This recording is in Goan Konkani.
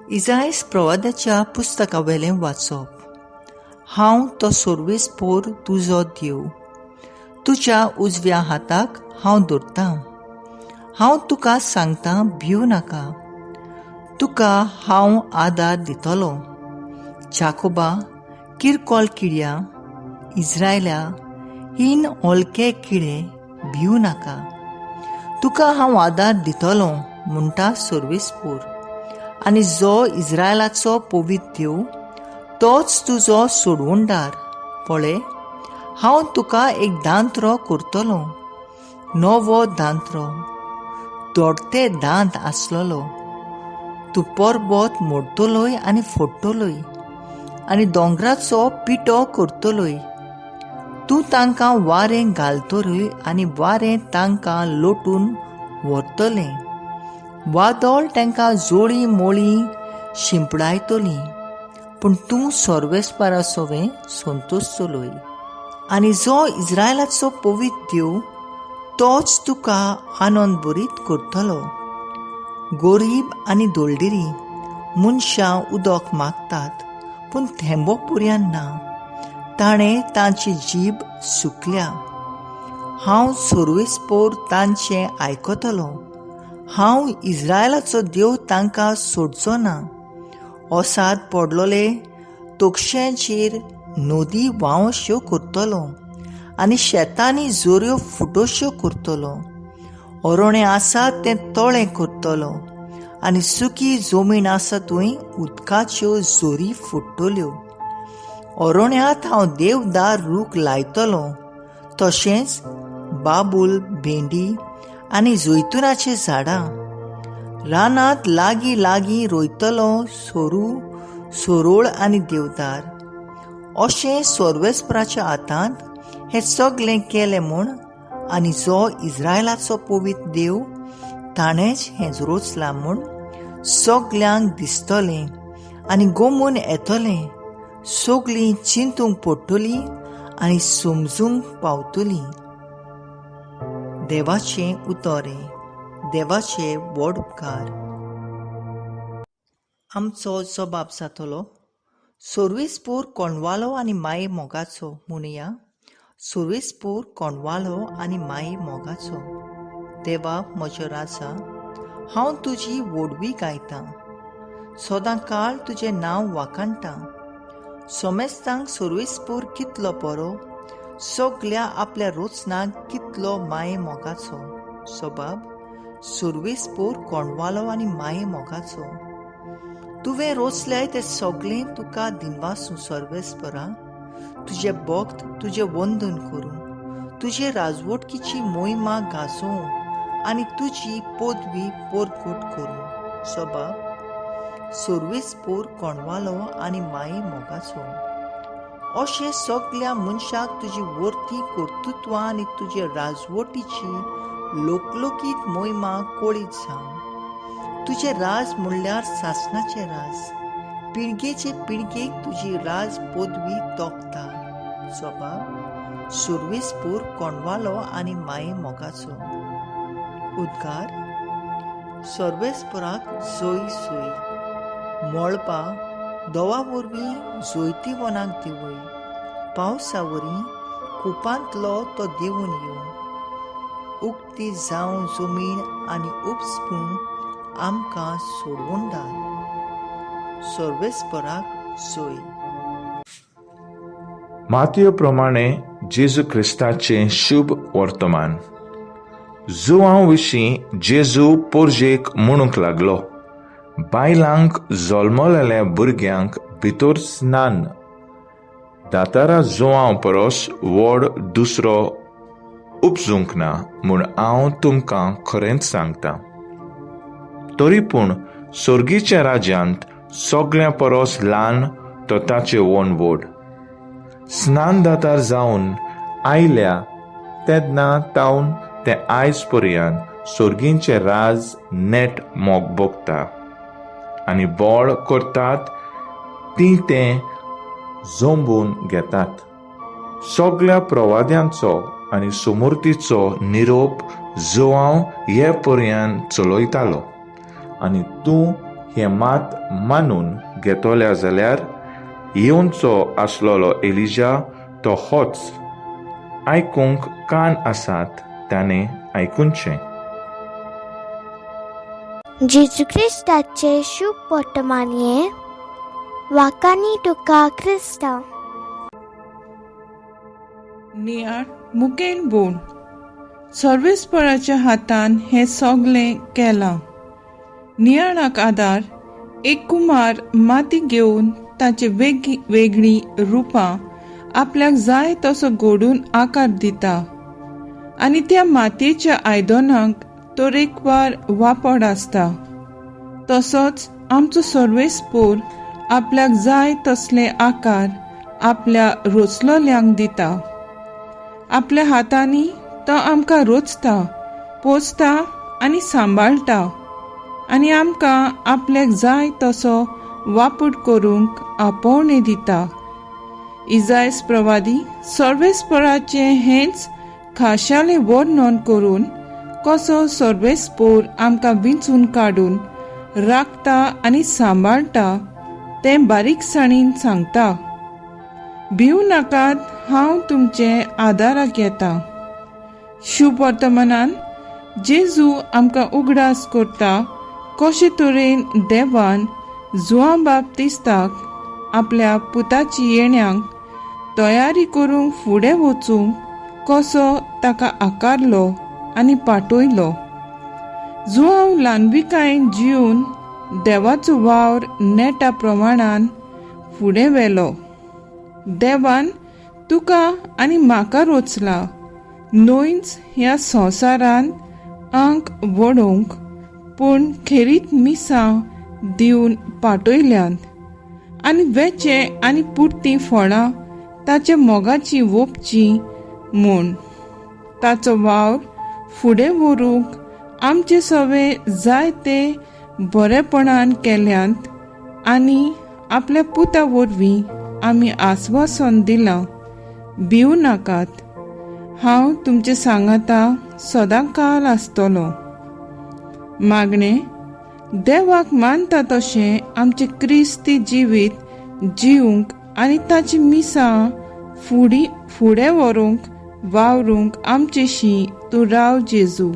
इजायस प्रवादाच्या पुस्तकावेलें वाचप. हांव तो सोर्वेस्पोर तुजो देव, तुज्या उजव्या हाताक हांव धरतां. हांव तुका सांगतां, भिव नाका, तुका हांव आदार दितलो. जाकोबा, किरकोळ किड्या, इज्रायला, हीन हलके किडे, भिव नाका, तुका हांव आदार दितलो, म्हणटा सोर्वेस्पोर. आनी जो इज्रायलाचो पवित्र देव, तोच तुजो सोडवणदार. पळय, हांव तुका एक दांत्रो करतलो, नवो दांत्रो, दोडते दांत आसलेलो. तूं परबत मोडटलोय आनी फोडटलोय आनी दोंगराचो पिठो करतलोय. तूं तांकां वारें घालतलोय आनी वारें तांकां लोटून व्हरतलें. वादळ तांकां जोळी मोळी शिंपडायतली, पूण तूं सर्वेस्परा सवें संतोशतलोय. आनी जो इज्रायलाचो पवित्र देव, तोच तुका आनंद भरीत करतलो. गरीब आनी दोलदिरी मनशां उदक मागतात, पूण थेंबो पुरयान ना. ताणें तांची जीब सुकल्या. हांव सर्वेस्पोर तांचें आयकतलो. हांव इज्रायलाचो देव तांकां सोडचो ना. ओसाद पडलोले तोक्षेचेर नदी व्हांवश्यो करतलो आनी शेतांनी जोऱ्यो फुटोश्यो करतलो. ओरोणें आसा तें तळें करतलो आनी सुकी जमीन आसा थंय उदकाच्यो जोरी फुट्टल्यो. ओरोण्यांत हांव देवदार रूख लायतलो, तशेंच बाबूल, भेंडी आनी जैतुनाची झाडां. रानांत लागीं लागीं रोयतलो सोरू, सोरोळ आनी देवदार. अशें सर्वेस्पराच्या हातांत हें सगळें केलें म्हूण, आनी जो इज्रायलाचो पवित्र देव, ताणेंच हें रचलां म्हूण सगल्यांक दिसतलें आनी गोमून येतलें. सगळीं चिंतूंक पडटलीं आनी समजूंक पावतलीं. देवाचें उतर हें. देवाचे व्हड उपकार. आमचो जबाब जातलो, सोर्वेस्पोर कोणवालो आनी माये मोगाचो. म्हणुया, सोर्वेस्पोर कोणवालो आनी माये मोगाचो. देवा म्हजो राजा, हांव तुजी व्हडवी गायतां, सदां काळ तुजें नांव वाखाणटां. सोमेस्तांक सोर्वेस्पोर कितलो बरो, सगल्या आपल्या रोचनाक कितलो माये मोगाचो. सोबाब, सुर्वेस्पोर कोणवालो आनी माये मोगाचो. तुवें रोचल्याय तें सगळें तुका दिनवासूं सर्वेस्परा. तुजें भक्त तुजें वंदन करूं, तुजे राजवटकीची मोहिमा गाजोवं आनी तुजी पदवी परगट करूं. सोबाब, सुर्वेस्पोर कोणवालो आनी माये मोगाचो. अशें सगल्या मनशाक तुजी वर्ती कर्तृत्वां आनी तुजे राजवटीची लोकलोकीत मोहिमा कळीत जावं. तुजें राज म्हणल्यार सासणाचें राज, पिळगेचे पिळगेक तुजी राज पदवी तोखता. सोबाब, सुर्वेस्पोर कोणवालो आनी माये मोगाचो. उद्गार, सर्वेस्पोराक जोय सोय. मळपा दोवा वरवीं जोयतीवनाक दिवय, पावसा वरी कुपांतलो तो देंवून येवं. उक्ती जावं जमीन आनी उपस्पूं आमकां सोडवणदार. सर्वेस्पराक जोय. मातयो प्रमाणे जेजू क्रिस्ताचें शुभ वर्तमान. जुवां विशीं जेजू पोरजेक म्हणूंक लागलो, बायलांक जल्मलेल्या भुरग्यांक भितर स्नान दातारा जुवां परस व्हड दुसरो उपजूंक ना म्हूण हांव तुमकां खरेंच सांगता. तरी पूण सर्गीच्या राज्यांत सगळ्यां परस ल्हान तो ताचे वन व्हड. स्नानदातार जावन आयल्या तेन्ना तावन ते आयज पर्यंत सर्गींचें राज नेट मोग भोगता आनी बळ करतात ती तें जोंबून घेतात. सगळ्या प्रवाद्यांचो आनी सुमुर्तीचो निरोप जुवांव हे पर्यंत चलयतालो आनी तूं हें मात मानून घेतल्या जाल्यार येवचो आसलेलो एलिजा तो होच. आयकूंक कान आसात ताणें आयकुचें. जेजू क्रिस्ताचे शुभ वर्तमान हें वाकानी तुका क्रिस्तांव. नियाळ मुखेल बोण सर्वेस्पराच्या हातान हें सगलें केलां. नियाळाक आदार एक कुमार माती घेवन ताचे वेगळीं रुपां आपल्याक जाय तसो घडून आकार दिता आनी त्या मातयेच्या आयदनाक तरेकवार वापड आसता. तसोच आमचो सर्वेस्पोर आपल्याक जाय तसले आकार आपल्या रोचलोल्यांक दिता. आपल्या हातांनी तो आमकां रोचता, पोसता आनी सांबाळटा आनी आमकां आपल्याक जाय तसो वापर करूंक आपोवणें दिता. इजायस प्रवादी सर्वेस्पराचें हेंच खाशेलें वर्णन करून कसो सर्वेस्पोर आमकां विंचून काडून राखता आनी सांबाळटा तें बारीकसाणीन सांगता. भिवू नाकात, हांव तुमचे आदाराक येता. शुभ वर्तमानान जेजू आमकां उगडास करता कशे तरेन देवान जुआं बाप्तिस्ताक आपल्या पुताची येण्याक तयारी करूंक फुडें वचूंक कसो ताका आकारलो आनी पाटयलो. जुआंव ल्हानविकायेन जिवन देवाचो वावर नेटा प्रमाणान फुडें व्हेलो. देवान तुका आनी म्हाका रोचला न्हयच ह्या संवसारांत आंक वडोवंक, पूण खेरीत मिसां दिवन पाटयल्यांत आनी वेचे आनी पुरतीं फळां ताच्या मोगाची वोपची म्हूण ताचो वावर फुडें व्हरूंक आमचे सवे जायते बरेपणान केल्यांत आनी आपल्या पुता वरवीं आमी आस्वासन दिलां, भिवू नाकात, हांव तुमचे सांगाता सदां काल आसतलो. मागणें, देवाक मानता तशें आमचें क्रिस्ती जिवीत जिवंक आनी ताची मिसां फुडें व्हरूंक वावरूंक आमचेशी तूं राव जेजू.